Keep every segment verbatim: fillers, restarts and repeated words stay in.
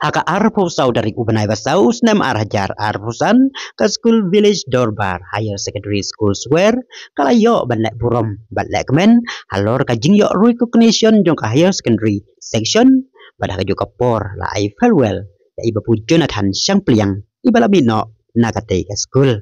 Ha ka arphew saw tarik u bnai ba saw snem ar hajar arphew san, ka skul Village Dorbar Higher Secondary School Swer ka la ïoh ban leh burom bad leh kmen halor ka jingïoh recognition jong ka Higher Secondary Section, bad ha kajuh ka por la ai farewell ïa i Bapu Jonathan Shangpliang, i ba la mih noh na katei ka skul.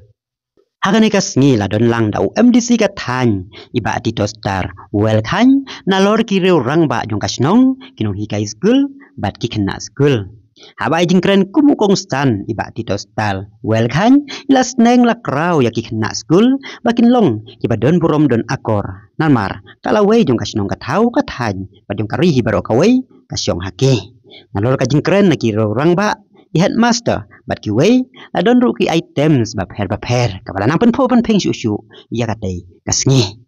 Ha kane ka sngi la don lang da u M D C ka thaiñ, i Bah Tito Star Wellkhaiñ, nalor ki riew rangbah jong ka shnong, ki nonghikai skul bad ki khynnah skul. Haba ai jingkren kum u kongsan, i Bah Tito Star Wellkhaiñ i la sneng la kraw ïa ki khynnah skul ba kin long kiba don burom don akor, namar ka lawei jong ka shnong ka thaw ka thaiñ bad jong ka ri hi baroh kawei ka shong ha ki. Nalor ka jingkren na ki riew rangbah, i headmaster bad kiwei, la don ruh ki items bapher bapher kaba la nang pynphuh pynphieng shuh shuh ïa katei ka sngi.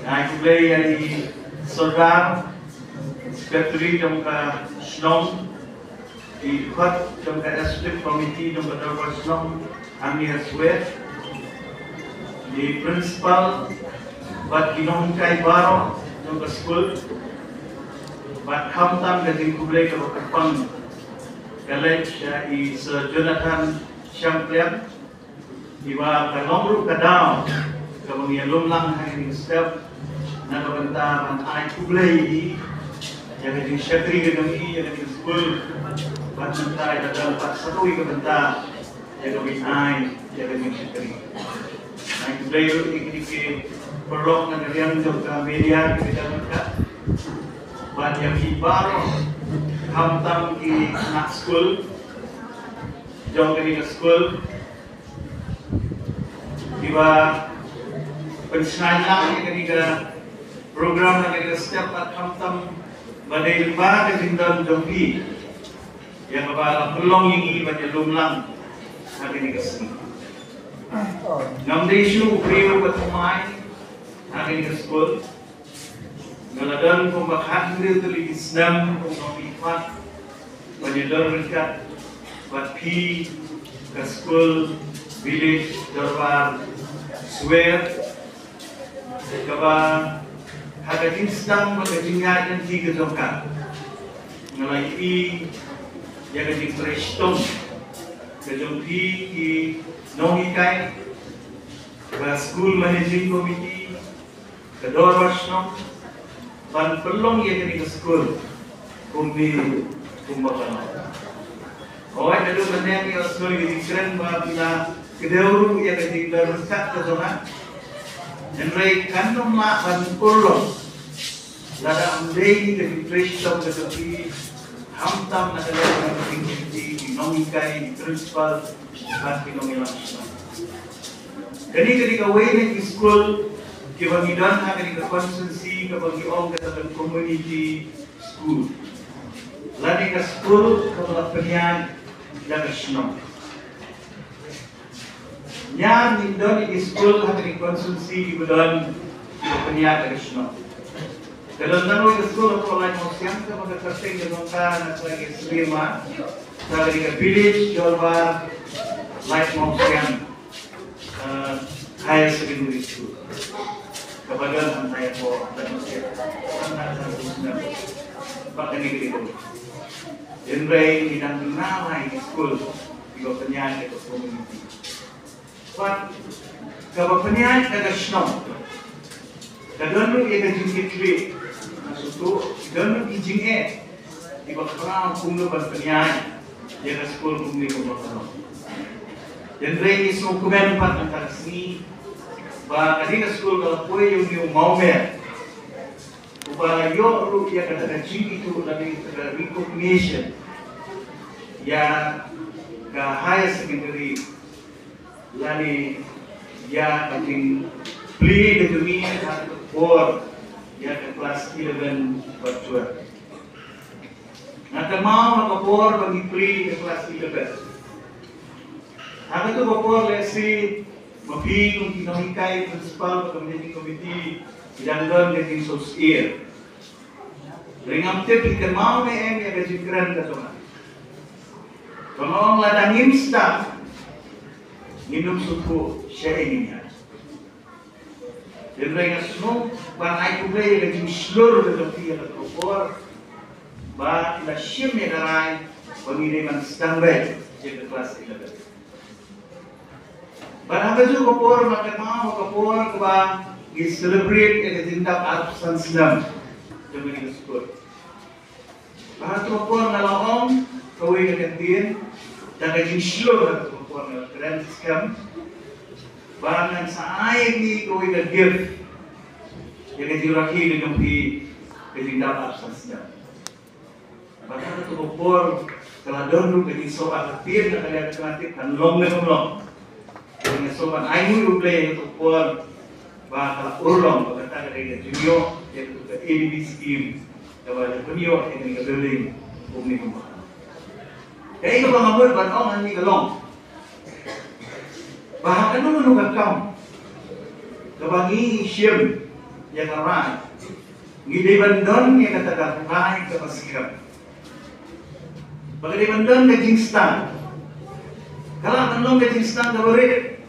Ngai khublei ïa i Sordar, Secretary jong ka shnong, i khot jong ka Executive Committee jong ka Dorbar Shnong hangne ha Swer, i Principal bad ki nonghikai baroh jong ka skul, bad khamtam ka jingkhublei kaba kyrpang ka leit sha i Sir Jonathan Shangpliang, iba ka long ruh ka daw kaba ngi ïalum lang ha kane ka step na ka bynta ban ai khublei ïa i, ïa ka jingshakri ka jong i ïa kane ka skul, bad mynta i la don pat sa kawei ka bynta ïa kaba i ai ïa ka jingshakri. Ai khublei ruh ïa kine ki paralok na ka liang jong ka media kiba ïa don ryngkat, bad ïa ki baroh, khamtam ki khynnah skul jong kane ka skul, kiba pynshai lang ïa kane ka program ha kane ka step, bad khamtam ba dei lyngba ka jingdon jong phi ïa kaba la pynlong ïa ngi ban ïalum lang ha kane ka sngi. Ngam dei shuh u briew ba thymmai ha kane ka skul. Nga la don kumba khathynriew tylli ki snem kum u nongmihkhmat ban ïadon ryngkat bad phi, ka skul Village Dorbar Swer, kaba ha ka jingsdang bad ka jingïaid lynti ka jong ka, nga la ïohi ïa ka jingtrei shitom ka jong phi ki nonghikai, ka School Managing Committee, ka Dorbar Shnong, ban pynlong ïa kane ka skul kumne kumba ka long. Hooid, naduh mynne ngi ïohsngew ïa ka jingkren ba phi la kdew ruh ïa ka jingdon ryngkat ka jong nga. Hynrei kan ym lah ban urlong lada ym dei ka jingtrei shitom ka jong phi, khamtam na ka liang ka jong phi ki nonghikai, ki principal bad ki nongïalam shnong. Kane ka dei kawei na ki skul Kiba ngi don ha kane ka constituency kaba ngi ong ka dei ka community school. Lane ka skul kaba la pynïaid da ka shnong. Ñiar ngim don ïa ki skul ha kane ka constituency kiba don kiba pynïaid da ka shnong. Ka don tang ka skul hapoh Laitumkhrah kaba ka kyrteng ka don ka na ka Sliema. Ka dei ka village Jorbar Laitumkhrah. Uh, higher secondary school. Kaba don hangtai hapoh Laitumkhrah. Hangtai hapoh Laitumkhrah. Ba kane ka dei. Hynrei ngi dang bna lai ki skul kiba pynïaid da ka community. Bad kaba pynïaid da ka shnong. Ka don ruh ïa ka jingkitkhlieh. Ka shu don ruh ki jingeh. Kiba khraw kumno ban pynïaid ïa ka skul kumne kumba ka long. Hynrei ngi sngewkmen pat mynta ka sngi ba ka dei ka skul ka la poi ïa une u mawmer uba la ïoh ruh ïa kata ka jingithuh lane ka recognition ïa ka higher secondary lane ïa ka jingplie ka jong ngi ha ka por ïa ka klas eleven bad twelve. Nga kynmaw ha ka por ba ngi plie ka klas eleven. Ha kato ka por lehse ma phi kum ki nonghikai, principal bad ka managing committee ki dang don ka jingsngewsih. Hynrei ngam tip phi kynmaw ne em ïa ka jingkren ka jong nga. Ba nga ong lada ngim sdang ngin ym sngewthuh shaei ngin ïaid. Hynrei nga sngewbha ban ai khublei ïa ka jingshlur ka jong phi ha kato ka por ba phi la shim ïa ka rai ba ngi dei ban sdang beit ïa ka klas eleven. Bad ha kajuh ka por nga kynmaw ha ka por kaba ngi celebrate ïa ka jingdap arphew san snem jong kane ka skul. Bad ha kato ka por nga la ong kawei ka ktien da ka jingshlur ha kato ka por nga la kren skhem ba ngan sa ai ïa phi kawei ka gift ïa ka jingrakhe ka jong phi ka jingdap arphew san snem. Bad ha kato ka por ka la don ruh ka jingsngewbha ka tied na ka liang ka la tip kan long ne kan long. Ka jingsngewbha ai nguh ïa U Blei ha kato ka por ba ka la urlong ba kata ka dei ka jingïoh ïa kato ka A D B scheme kaba la pynïoh ïa kane ka building kumne kumba. Kaei kaba nga mut ban ong hangne ka long ba ha kano kano ka kam kaba ngi shim ïa ka rai ngi dei ban don ïa kata ka rai kaba skhem. Ba ka dei ban don ka jingstad. Ka lah ban long ka jingstad kaba rit.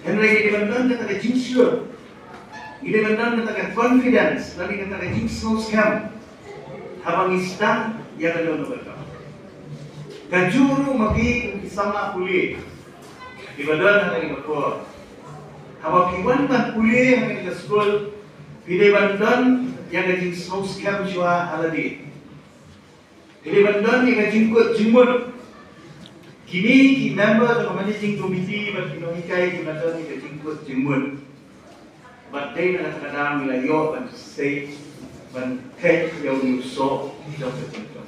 Hynrei ka dei ban don kata ka jingshlur. Ka dei ban don kata ka confidence lane kata ka jingsngewskhem. Haba ngi sdang ïa kano kano ka kam. Kajuh ruh ma phi kum ki samla pule kiba don ha kane ka por. Haba phi wan ban pule ha kane ka skul phi dei ban don ïa ka jingsngewskhem shuwa ha lade. Phi dei ban don ïa ka jingkut jingmut. Kine ki member jong ka managing committee bad ki nonghikai ki ban don ïa ka jingkut jingmut. Bad dei na kata ka daw ngi la ïoh ban sei ban theh ïa une u soh jong ka jingkut.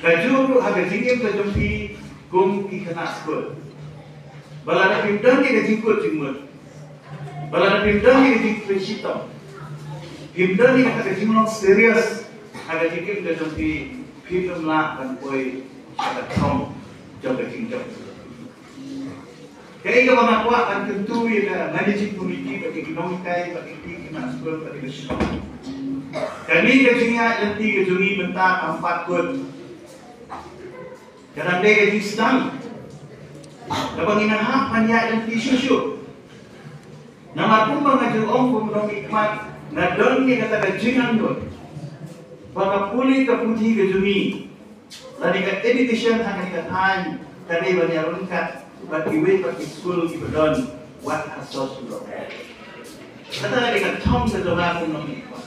Kajuh ruh ha ka jingim ka jong phi kum ki khynnah skul. Ba lada phim don ïa ka jingkut jingmut, ba lada phim don ïa ka jingtrei shitom, phim don ïa ka jinglong serious ha ka jingim ka jong phi, phim lah ban poi sha ka thong jong ka jingjop. Kaei kaba nga kwah ban kyntu ïa ka managing committee bad ïa ki nonghikai bad ïa ki khynnah skul bad ïa ka shnong. Kane ka jingïaid lynti ka jong ngi mynta kam pat kut. Ka dang dei ka jingsdang kaba ngi nang hap ban ïaid lynti shuh shuh. Namar kumba nga ju ong kum u nongmihkhmat, nga don ïa kata ka jingangnud ba ka pule ka puthi ka jong ngi lane ka education ha kane ka thaiñ ka dei ban ïaryngkat bad kiwei pat ki skul kiba don wat ha sosdong. Kata ka dei ka thong ka jong nga kum u nongmihkhmat.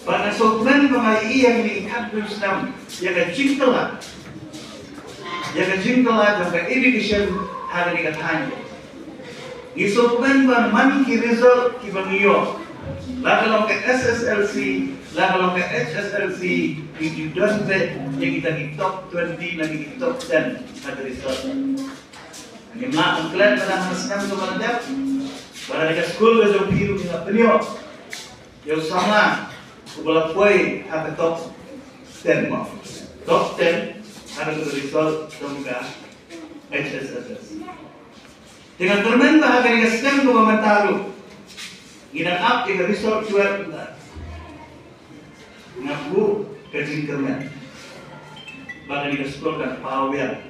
Bad nga sngewkmen ba nga ïohi ha kine ki khatphra snem ïa ka jingkylla, ïa ka jingkylla jong ka education ha kane ka thaiñ. Ngi sngewkmen ba man ki result kiba ngi ïoh, la ka long ka S S L C, la ka long ka H S L C, ngi ju don beit ïa kita ki top twenty lane ki top ten ha ka result. Ngim lah ban klet ba dang ha snem kaba la dep. Ba na ka skul ka jong phi ruh ngi la pynïoh ïa u samla uba la poi ha ka top ten mo. Top ten ha ka result jong ka H S S S. Te nga kyrmen ba ha kane ka snem kaba mynta ruh ngi dang ap ïa ka result twelve mynta. Nga buh ka jingkyrmen ba kane ka skul kan paw biang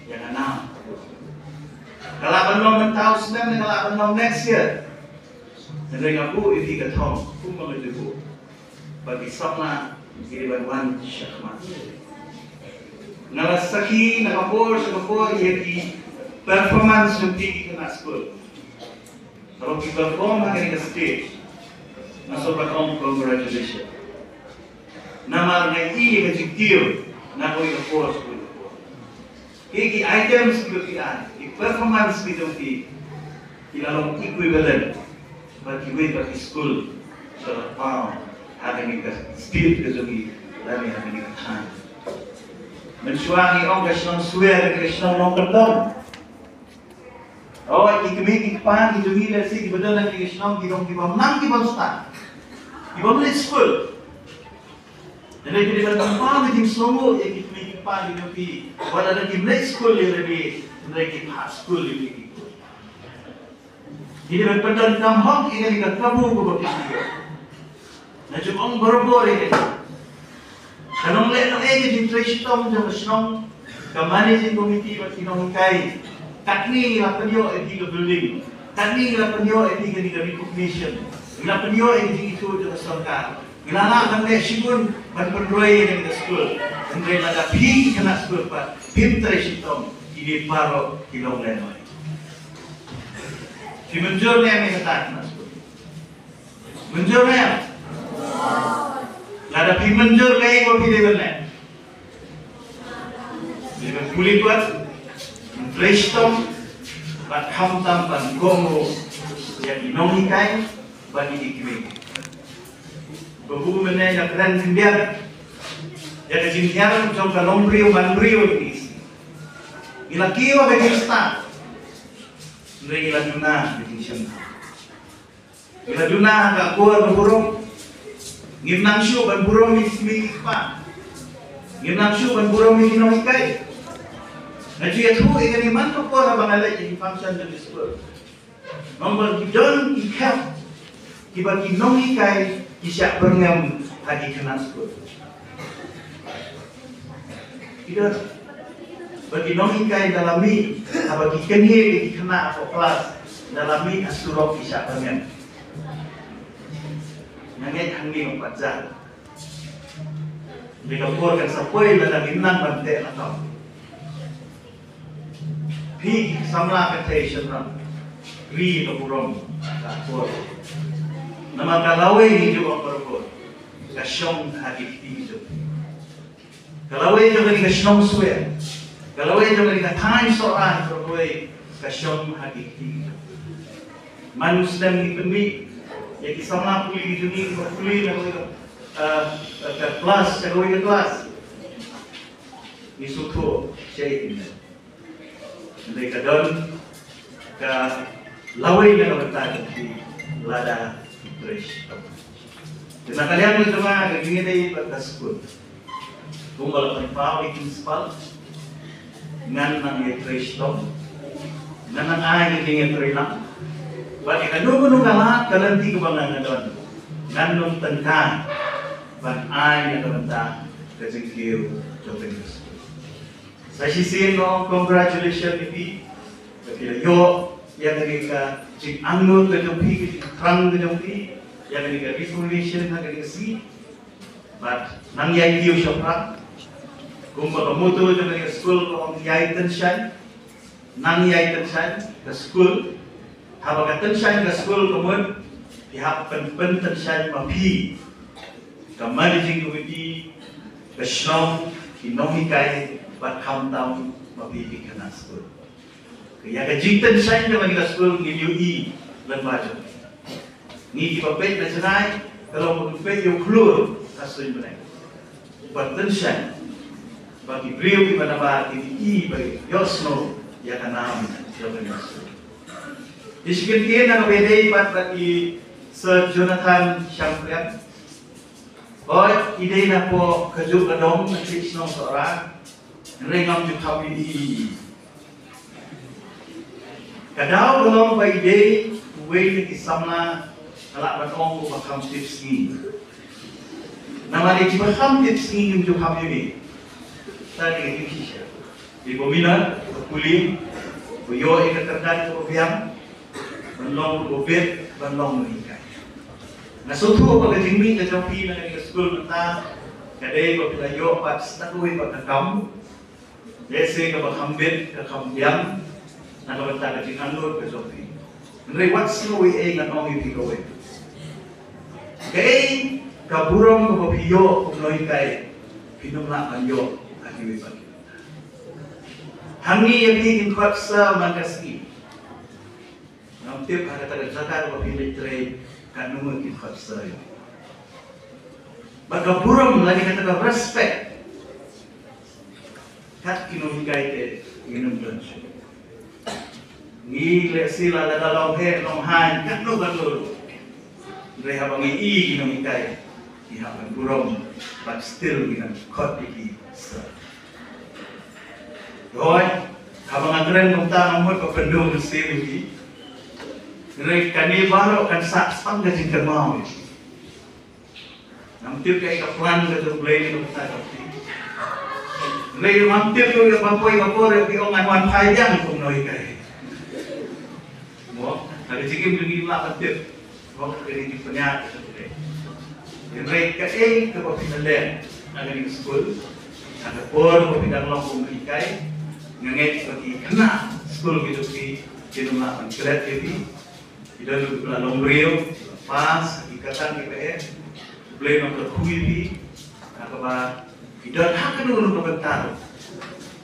ïa nga. Ka lah ban long mynta u snem ne ka lah ban long next year. Hynrei nga buh ïa phi ka thong kumba nga ju buh ba ki samla ki dei ban wan shakhmat. Nga la sakhi na ka por sha ka por ïa ki performance jong phi ki khynnah skul. Haba ki perform ha kane ka stage, nga sngewbha ban ong congratulations. Namar nga ïohi ïa ka jingkiew na kawei ka por sha kawei ka por. Ki, ki items kiba phi ai, ki performance ki jong phi, ki la long equivalent bad kiwei pat ki skul kiba la paw ha kane ka state ka jong ngi lane ha kane ka thaiñ. Mynshuwa ngi ong ka shnong Swer, ka shnong nongkyndong. Oh, ki kmie ki kpa ki jong ngi lehse kiba don ha kane ka shnong ki long kiba ym nang kiba ym stad, kiba ym leit skul. Hynrei ki dei ban kynmaw ka jingsngewnguh ïa ki kmie ki kpa ki jong phi, wat la kim leit skul ïa lade, hynrei ki phah skul ïa ki. Ki dei ban pyndonkam hok ïa kane ka kabu kaba ki shu ïoh. Nga ju ong barabor ïa kane. Ka long lehnohei ka jingtrei shitom jong ka shnong, ka managing committee bad ki nonghikai. Katne ngi la pynïoh ïa phi ka building, katne ngi la pynïoh ïa phi kane ka recognition, ngi la pynïoh ïa ka jingithuh jong ka sorkar. Ngi la lah ban leh shibun ban pynroi ïa kane ka skul. Hynrei lada phi ki khynnah skul pat phim trei shitom, kine baroh ki long lehnohei. Phi mynjur ne em ïa kata khynnah skul? Mynjur ne em? Lada phi mynjur, kaei kaba phi dei ban leh? Dei ban pule pat, trei shitom, bad khamtam ban kohnguh ïa ki nonghikai bad ïa ki kmie. Ba u mynne nga kren khyndiat ïa ka jinghiar jong ka longbriew manbriew ïa ki. Ngi la kiew ha ka jingstad, hynrei ngi la duna ha ka jingshemphang. Ngi la duna ha ka akor ba burom. Ngim nang shuh ban burom ïa ki kmie ki kpa. Ngim nang shuh ban burom ïa ki nonghikai. Nga ju ïathuh ïa kane man ka por haba nga leit ïa ki function jong ki skul. Namar ki don ki khep kiba ki nonghikai ki shah byrngem ha ki khynnah skul. Ki don. Ba ki nonghikai da la mih, haba ki kynhiar ïa ki khynnah hapoh klas, da la mih ha surok ki shah byrngem. Nga ngeit hangne ym pat jia. Te ka por kan sa poi lada ngim nang ban teh lakam. Phi ki samla kynthei shynrang, ri ka burom ka akor. Namar ka lawei ngi ju ong barabor, ka shong ha ki kti ki jong. Ka lawei jong kane ka shnong Swer, ka lawei jong kane ka thaiñ Sohra, ka lawei ka shong ha ki kti ki jong. Man u snem ngi pynmih ïa ki samla pule ki jong ngi, kiba pule na kawei ka, eh, ka klas sha kawei ka klas. Ngi sngewthuh shaei phi. Hynrei ka don ka lawei na ka bynta jong phi lada phi trei shitom. Te na ka liang jong nga, ka jingïadei bad ka skul, kumba la pynpaw ïa i principal, ngan nang ïatrei shitom, ngan nang ai ka jingïatreilang. Bad ïa kano kano ka lad ka lynti kaba nga nga don, ngan ym tyngkai ban ai na ka bynta ka jingkiew jong ka skul. Sa shisien nga ong congratulations ïa phi, ba phi la ïoh ïa kane ka jingangnud ka jong phi, ka jingthrang ka jong phi ïa kane ka recognition ha kane ka sngi. Bad nang ïai kiew shaphrang. Kumba ka motto jong kane ka skul ka ong, ïai tyngshaiñ. Nang ïai tyngshaiñ ka skul. Haba ka tyngshaiñ ka skul ka mut, phi hap pyn, pyntyngshaiñ ma phi, ka managing committee, ka shnong, ki nonghikai, bad khamtam ma phi ki khynnah skul. Ïa ka jingtyngshaiñ jong kane ka skul ngin ïohi lyngba jong ngi kiba peit na jngai, ka long ba peit ïa u khlur ha suiñ bneng. Ba tyngshaiñ ba ki briew kiba nabar kin ïohi, ba ïohsngew ïa ka nam jong kane ka skul. Ki shi kyntien na kaba ïadei pat bad i Sir Jonathan Shangpliang. Hooid, i dei na poh kajuh ka dong na ka shnong Sohra. Hynrei ngam ju kham ïohi. Ka daw ka long ba i dei uwei na ki samla, ka lah ban ong, uba kham tip sngi. Namar ïa kiba kham tip sngi ngim ju kham ïohi. Sa dei ka jingshisha. Dei ba minot, ba pule, ba ïoh ïa ka kyrdan kaba biang, ban long u nongbit, ban long u nonghikai. Nga sngewthuh ba ka jingmih ka jong phi na kane ka skul mynta ka dei ba phi la ïoh pat sa kawei pat ka kam. Lehse kaba kham bit, ka kham biang na ka bynta ka jingangnud ka jong phi. Hynrei wat sngew ei ei, ngan ong ïa phi kawei. Kaei ka burom kaba phi ïoh kum nonghikai, phim lah ban ïoh ha kiwei pat ki bynta. Hangne ïa phi kin khot sir man ka sngi. Ngam tip ha kata ka jaka kaba phi leit trei katno ngut kin khot sir ïa phi. Bad ka burom lane kata ka respect, kat ki nonghikai te ngin ym don shuh. Ngi lehse la lada long heh long haiñ katno katno ruh, hynrei haba ngi i ki nonghikai, ngi hap ban burom, but still ngi nang khot ïa ki sir. Hooid, haba nga kren kumta nga mut ba pyndonkam mynsiem ïa phi. Hynrei kane baroh kan sah tang ka jingkynmaw ïa phi. Ngam tip kaei ka plan ka jong U Blei na ka bynta jong phi. Hynrei ngam tip ruh ïa ba poi ba por ïa phi ong ngan wan phai biang kum nonghikai. Mo, ka jingim jong ngi lah ban tip. Mo, ka dei jingpynïaid ka jong U Blei. Hynrei kaei kaba phi la leh ha kane ka skul, ha ka por ba phi dang long kum nonghikai, nga ngeit ba ki khynnah skul ki jong phi kin ym lah ban klet ïa phi. Ki don kiba la long briew, kiba pass, ki kyrdan kiba eh. U Blei un kyrkhu ïa phi ha kaba phi don ha kano kano ka bynta ruh.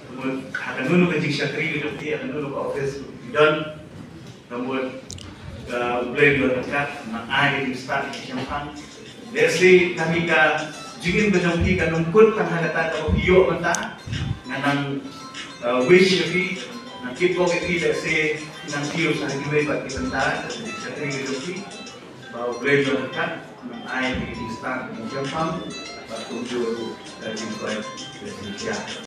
Ka mut ha kano kano ka jingshakri ka jong phi, ha kano kano ka office phi don. Ka mut, ka, U Blei un ryngkat, un ai ka jingstad ka jingshemphang. Lehse kane ka jingim ka jong phi kan ym kut tang ha kata kaba phi ïoh mynta. Nga nang, uh, wish ïa phi, nang kitbok ïa phi, lehse nang kiew sa ha kiwei pat ki bynta, ka jingshakri ka jong phi. Ba U Blei un ryngkat, nang ai ka jingstad ka jingshemphang, bad kumjuh ruh ka jingkoit ka jingkhiah.